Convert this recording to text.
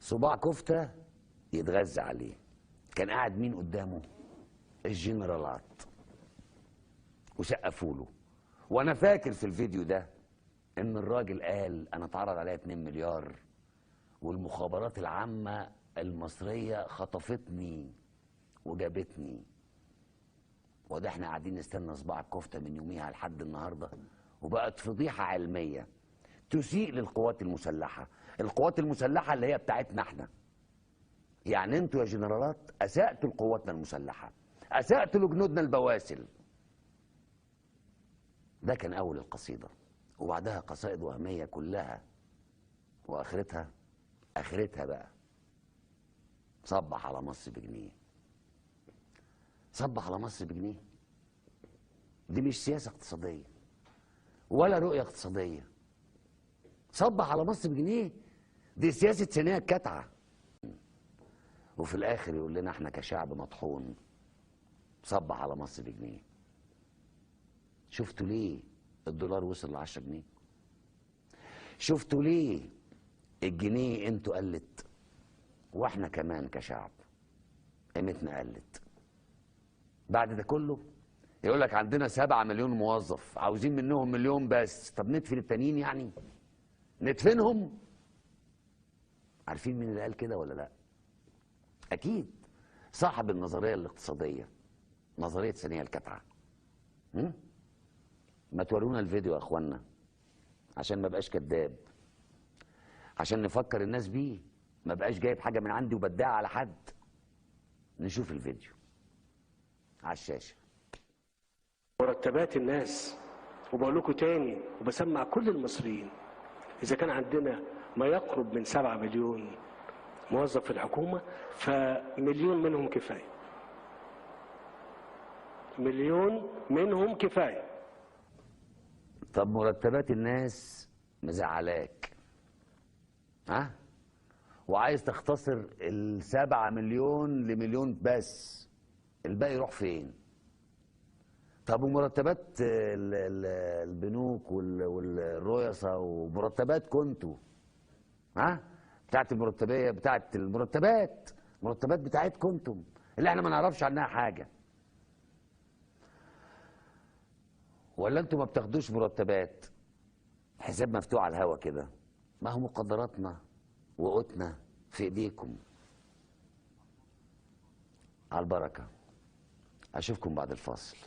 صباع كفته يتغذى عليه. كان قاعد مين قدامه؟ الجنرالات، وسقفوا له. وانا فاكر في الفيديو ده ان الراجل قال انا اتعرض عليا 2 مليار والمخابرات العامة المصرية خطفتني وجابتني. وده احنا قاعدين نستنى صباع الكفتة من يوميها لحد النهارده، وبقت فضيحة علمية تسيء للقوات المسلحة، القوات المسلحة اللي هي بتاعتنا احنا. يعني انتوا يا جنرالات اسأتوا لقواتنا المسلحة، اسأتوا لجنودنا البواسل. ده كان اول القصيدة، وبعدها قصائد وهمية كلها، واخرتها اخرتها بقى صبح على مصر بجنيه. صبح على مصر بجنيه. دي مش سياسة اقتصادية ولا رؤية اقتصادية. صبح على مصر بجنيه دي سياسة سيناء الكتعة. وفي الآخر يقول لنا احنا كشعب مطحون صبح على مصر بجنيه. شفتوا ليه الدولار وصل ل 10 جنيه؟ شفتوا ليه الجنيه قيمته قلت؟ واحنا كمان كشعب قيمتنا قلت. بعد ده كله يقول لك عندنا 7 مليون موظف، عاوزين منهم مليون بس. طب ندفن التانيين يعني؟ ندفنهم؟ عارفين مين اللي قال كده ولا لا؟ اكيد صاحب النظرية الاقتصادية، نظرية سنية الكتعه. ما تورونا الفيديو يا اخوانا عشان ما بقاش كذاب، عشان نفكر الناس بيه، ما بقاش جايب حاجة من عندي وبدعها على حد. نشوف الفيديو على الشاشة. مرتبات الناس، وبقول لكم تاني وبسمع كل المصريين، اذا كان عندنا ما يقرب من 7 مليون موظف في الحكومة، فمليون منهم كفاية. مليون منهم كفاية. طب مرتبات الناس مزعلاك، ها؟ وعايز تختصر 7 مليون لمليون بس، الباقي يروح فين؟ طب ومرتبات البنوك والرؤساء ومرتبات كنتوا، ها؟ بتاعت المرتبية، بتاعت المرتبات، مرتبات بتاعتكم انتم اللي احنا ما نعرفش عنها حاجة. ولا انتم ما بتاخدوش مرتبات؟ حساب مفتوح على الهوا كده. ما هو مقدراتنا وقوتنا في ايديكم. على البركة. اشوفكم بعد الفاصل.